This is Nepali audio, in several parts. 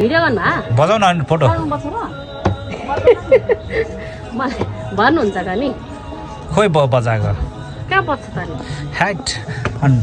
भिडियो गर्नु बजाउ न फोटो मलाई भन्नुहुन्छ त नि खोइ बजाएको कहाँ बज्छ त नि ह्याट अनि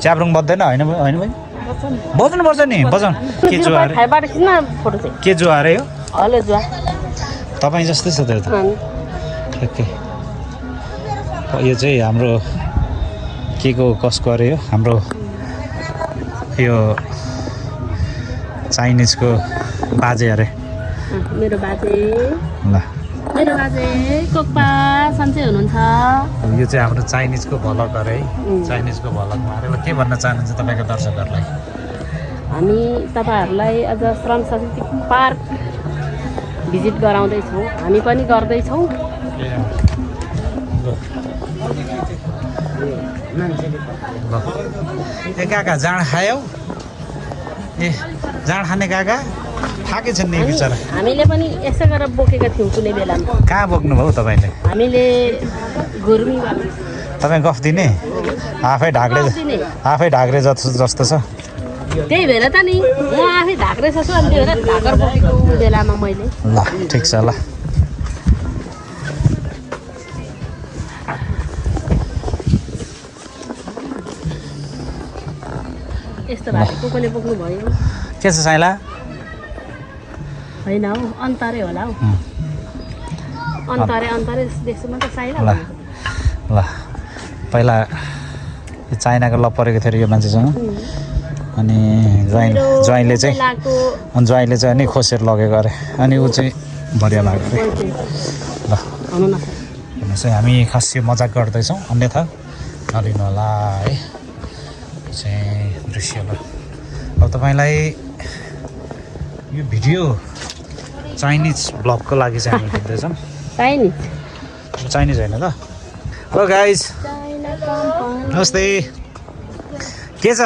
च्याब्रुङ बज्दैन होइन होइन भाइ बज्नुपर्छ नि बजाउनु के जुवा अरे खाइबाट खिच्न फोटो चाहिँ के जुवा अरे यो हलो जुवा तपाईँ जस्तै छ त्यो त ठिकै यो चाहिँ हाम्रो के को कसको अरे यो हाम्रो यो चाइनिजको बाजे अरे मेरो बाजे ल मेरो बाजे कोक्पा सन्चै हुनुहुन्छ यो चाहिँ हाम्रो चाइनिजको भ्लग अरे है चाइनिजको भ्लगमा अरे के भन्न चाहनुहुन्छ तपाईँको दर्शकहरूलाई हामी तपाईँहरूलाई आज श्रम सांस्कृतिक पार्क भिजिट गराउँदैछौँ हामी पनि गर्दैछौँ ए काका जाँड खायौ ए जाँड खाने काका थाकै छन् नि बिचरा हामीले पनि यसो गरेर बोकेका थियौँ कुनै बेलामा कहाँ बोक्नुभयो तपाईँले हामीले गुर्मी तपाईँ गफ दिने आफै ढाक्रे जस्तो छ त्यही भएर त नि म आफै ढाक्रे छु अनि त्यही भएर ढाकर बोकेको बेलामा मैले ल ठिक छ ल यस्तो भएको कसले बोक्नु भयो के छ साइला होइन हौ अन्तारे होला हौ अन्तारे देख्छु म त साइला ल ल पहिला यो चाइनाको लप परेको थियो यो मान्छेसँग अनि ज्वाइँले चाहिँ अनि खोसेर लगेको अरे अनि ऊ चाहिँ भरिया भएको अरे ल हेर्नुहोस् है हामी खास यो मजाक गर्दैछौँ अन्यथा नलिनु होला है चाहिँ दृश्य ल अब तपाईँलाई यो भिडियो चाइनिज ब्लगको लागि चाहिँ हामी खिच्दैछौँ चाइनिज होइन त हो गाइज नमस्ते के छ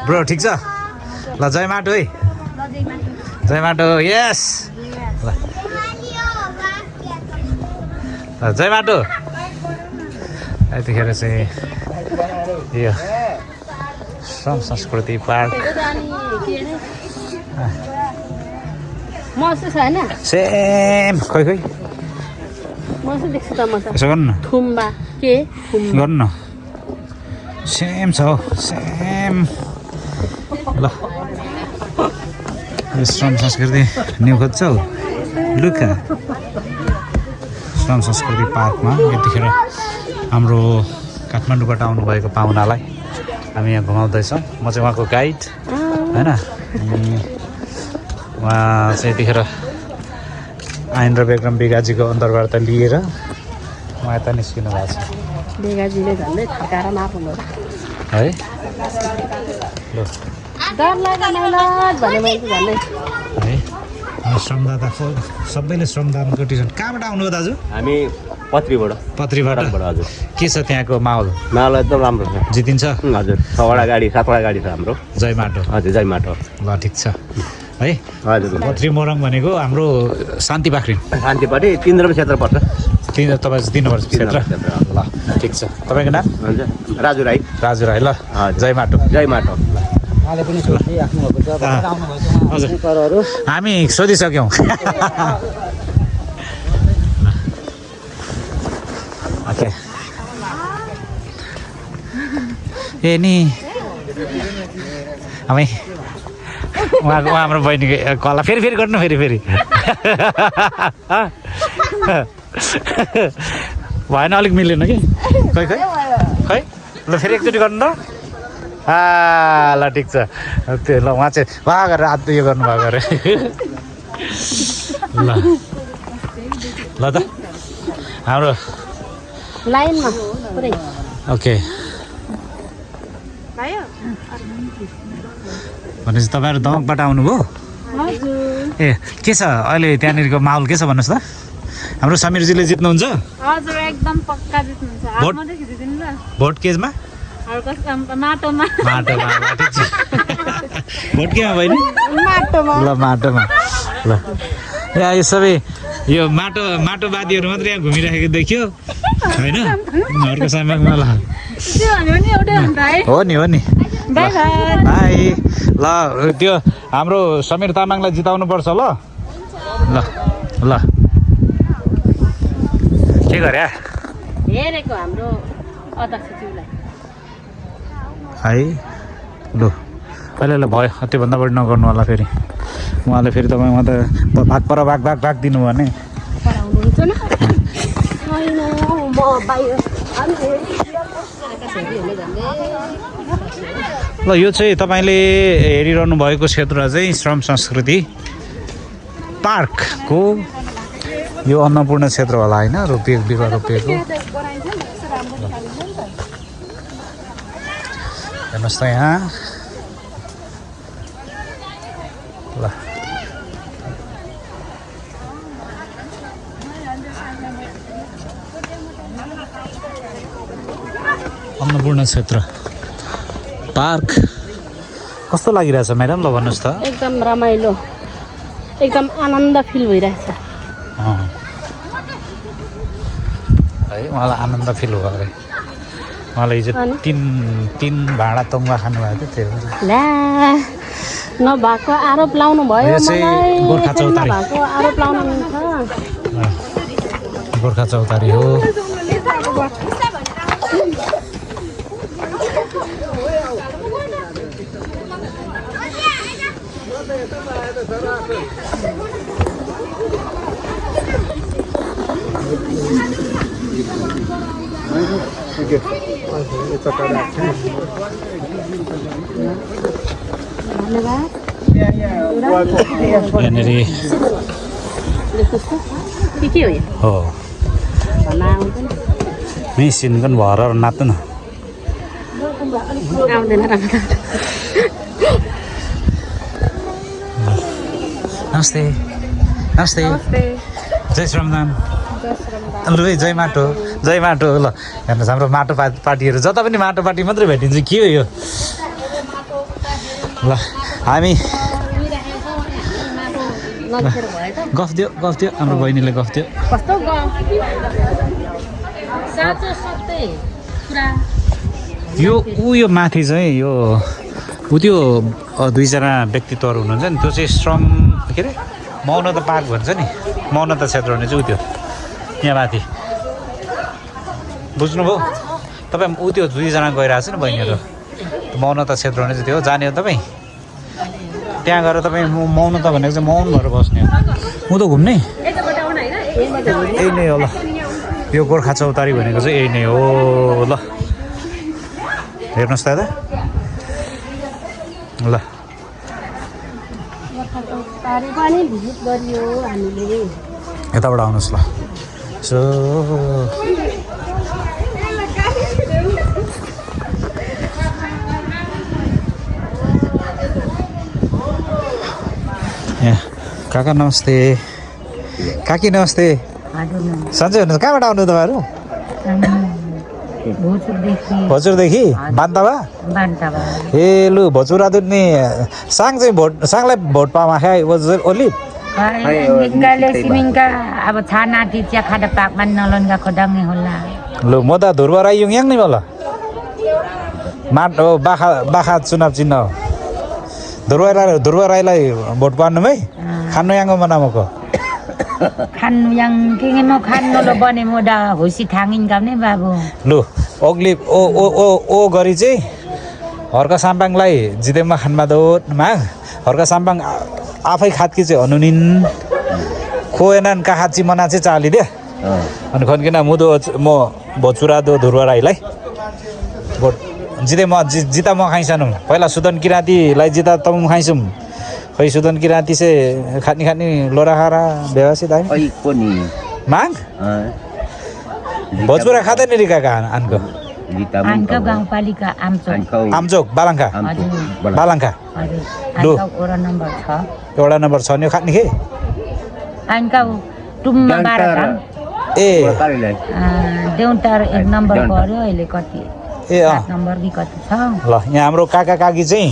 ब्रो ठिक छ ल जय माटो है जय माटो यस ल जय माटो यतिखेर चाहिँ यो श्रम संस्कृति पार्क सेम खोइ यसो गर्नु न गर्नु न सेम छ हौ सेम ल यो श्रम संस्कृति न्यु खोज्छौ लुका श्रम संस्कृति पार्कमा यतिखेर हाम्रो काठमाडौँबाट आउनुभएको पाहुनालाई हामी यहाँ घुमाउँदैछौँ म चाहिँ उहाँको गाइड होइन उहाँ चाहिँ यतिखेर आइन र बेगम बेगाजीको अन्तर्वार्ता लिएर उहाँ यता निस्किनु भएको छ बेगाजीले झन्डै थकाएर नआउनु है ल डर लाग्यो भने झन्डै है श्रमदाता सबैले श्रमदान गरिसक्नु कहाँबाट आउनुभयो दाजु हामी पत्रीबाट हजुर के छ त्यहाँको माहौल एकदम राम्रो छ जितिन्छ हजुर 6वटा गाडी 7वटा गाडी छ हाम्रो जय माटो हजुर जय माटो ल ठिक छ है हजुर पत्री मोरङ भनेको हाम्रो शान्ति पाखरिन शान्तिपाटी 3 रुपैयाँ क्षेत्र पर्छ तपाईँ 3 नम्बर क्षेत्र ल ठिक छ तपाईँको नाम हुन्छ राजु राई ल जय माटो हजुर हामी सोधिसक्यौँ ओके ए नि हामी उहाँको हाम्रो बहिनीको कला फेरि गर्नु फेरि भएन अलिक मिलेन कि खै ल फेरि एकचोटि गर्नु न ल ठिक छ त्यो ल उहाँ चाहिँ वाह गरेर हात यो गर्नुभएको अरे ल त हाम्रो लाइनमा पुरै ओके भनेपछि तपाईँहरू दमकबाट आउनुभयो ए के छ अहिले त्यहाँनिरको माहौल के छ भन्नुहोस् त हाम्रो समीरजीले जित्नुहुन्छ हजुर एकदम पक्का जित्नुहुन्छ हात मात्रै खिचिदिनु ल भोट केमा माटोमा ठिक छ भोट केमा बहिनी माटोमा ल माटोमा ल यो सबै यो माटोवादीहरू मात्रै यहाँ घुमिराखेको देखियो होइन अर्को साम्बाङमा ल त्यो भन्यो नि एउटै हो नि त है हो नि बाई बाई भाइ ल त्यो हाम्रो समीर तामाङलाई जिताउनु पर्छ ल ल ल के गरे हेरेको हाम्रो अध्यक्षज्यूलाई है लु अहिले भयो त्योभन्दा बढी नगर्नु होला फेरि उहाँले फेरि तपाईँमा त भाग पर भाग दिनु भने पढाउनुहुन्छ न छैन म बाहिर ल यो चाहिँ तपाईँले हेरिरहनु भएको क्षेत्र चाहिँ श्रम संस्कृति पार्कको यो अन्नपूर्ण क्षेत्र होला होइन रोपिएको बिरुवा रोपिएको हेर्नुहोस् त यहाँ ल अन्नपूर्ण क्षेत्र पार्क कस्तो लागिरहेछ म्याडम ल भन्नुहोस् त एकदम रमाइलो एकदम आनन्द फिल भइरहेछ है उहाँलाई आनन्द फिल भयो अरे उहाँले हिजो तिन भाँडा तोङ्बा खानुभएको थियो त्यही भएर ला नभएको आरोप लाउनु भयो यो चाहिँ मलाई गोर्खा चौतारी। नभएको आरोप लाउनु हुन्छ गोर्खा चौतारी हो यहाँनिर के हो यो हो भन्न आउँदैन मेसिन भएर नाच्नु न आउँदैन राम्रो नमस्ते नमस्ते जय श्रमदान लु है जय माटो ल हेर्नुहोस् हाम्रो माटो पार्टीहरू जता पनि माटो पार्टी मात्रै भेटिन्छ के हो यो ल हामी गफ दियो हाम्रो बहिनीले गफ दियो कस्तो साँचो सत्य पुरा यो यो माथि चाहिँ यो त्यो दुईजना व्यक्तित्वहरू हुनुहुन्छ नि त्यो चाहिँ श्रम के अरे मौनता पार्क भन्छ नि मौनता क्षेत्र भने चाहिँ उ त्यो यहाँ माथि बुझ्नुभयो तपाईँ उ त्यो दुईजना गइरहेको छ नि बहिनीहरू मौनता क्षेत्र भने चाहिँ त्यो जाने हो तपाईँ त्यहाँ गएर तपाईँ मौनता भनेको चाहिँ मौन भएर बस्ने हो त घुम्ने यही नै हो ल यो गोर्खा चौतारी भनेको चाहिँ यही नै हो ल हेर्नुहोस् त यता ल पनि भिजिट गरियो हामीले यताबाट आउनुहोस् ल सो काका नमस्ते काकी नमस्ते सन्चै हुनुहुन्छ कहाँबाट आउनु तपाईँहरू भोजुरदेखि बान्तावा ए लु भोजुर आदुर्ने साङ चाहिँ साङलाई भोट पामा खाए ओली अब छानाटी चिया खाँदा पाकमा नलनगा खोडाङ्गे होला लु म त ध्रुव राई युङ नि होला बाखा चुनाव चिन्ह हो ध्रुव राईलाई भोट पार्नु है खानु याङ्गो मनामको खानु याङ के म खानु लो बने म डा होसी थाङिन गाउने बाबु लु ओग्ली ओ गरी चाहिँ हर्का साम्पाङलाई जितेमा खानमा दोमा हर्का साम्पाङ आफै खातकी चाहिँ हनुनिन खोएनन् काखाची मना चाहिँ चालिदिए अनि खन्किन मुदो म भोचुरा दो ध्रुव राईलाई भोट जिते म जिता म खाइसानु पहिला सुदन किराँतीलाई जिता त म खाइसुम खै सुदन किराँती चाहिँ खानी लोरा खारा व्यवस्थित आयो माग भोजपुरा खाँदैन नि काका आनको आनको गाउँपालिका आमचोक बालङ्खा लु वडा नम्बर 6 एउटा नम्बर 6 नि खाने के आनको टुम्मा 12 गाउँ ए देउटार 1 नम्बर पर्यो अहिले कति ए 8 नम्बर कि कति छ ल यहाँ हाम्रो काका काकी चाहिँ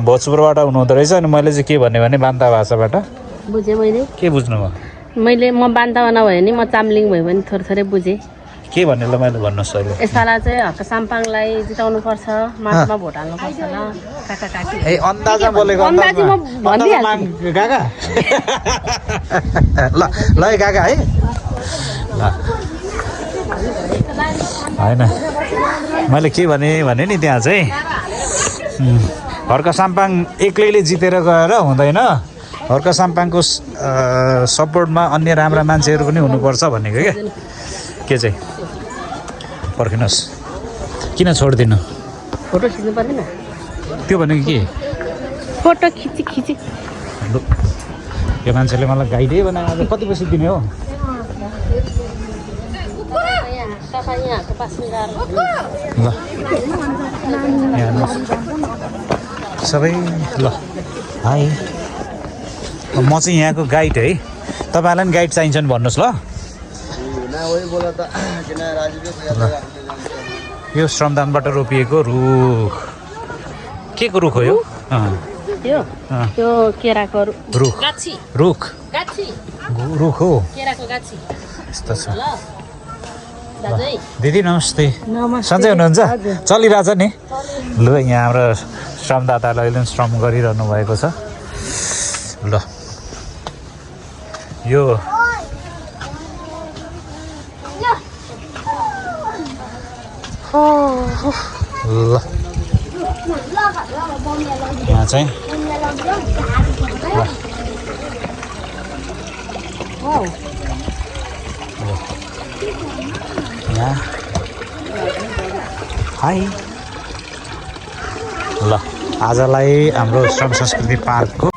भोजपुरबाट हुनुहुँदो रहेछ अनि मैले चाहिँ के भन्ने भने बान्ता भाषाबाट बुझेँ मैले के बुझ्नुभयो म बान्तावा नभए नि म चामलिङ भयो भने थोरै थोरै बुझेँ के भन्ने ल मैले भन्नुहोस् अहिले यसपाला चाहिँ हक्क साम्पाङलाई जिताउनु पर्छ माटोमा भोट हाल्नु पर्छ ल काका काकी ए अन्दाजमा बोलेको अन्दाजी म भनिदिइहाल्छु काका ल ल है काका है ल होइन मैले के भने नि त्यहाँ चाहिँ हर्क साम्पाङ एक्लैले जितेर गएर हुँदैन हर्क साम्पाङको सपोर्टमा अन्य राम्रा मान्छेहरू पनि हुनुपर्छ भनेको क्या के चाहिँ पर्खिनुहोस् किन छोडिदिनु फोटो खिच्नु पर्दैन त्यो भनेको के फोटो खिची लु यो मान्छेले मलाई गाइडै बनायो आज कति पैसा दिने हो ल सबै ल हाई म चाहिँ यहाँको गाइड है तपाईँहरूलाई पनि गाइड चाहिन्छ भने भन्नुहोस् ल यो श्रमदानबाट रोपिएको रुख के को रुख हो यो त्यो केराको रुख गाछी रुख गाछी रुख हो केराको गाछी यस्तो छ ल दाजु दिदी नमस्ते सन्चै हुनुहुन्छ चलिरहेछ नि लु यहाँ हाम्रो श्रमदाताले अहिले पनि श्रम गरिरहनु भएको छ ल यो ल यहाँ चाहिँ यहाँ हाई ल आजलाई हाम्रो श्रम संस्कृति पार्कको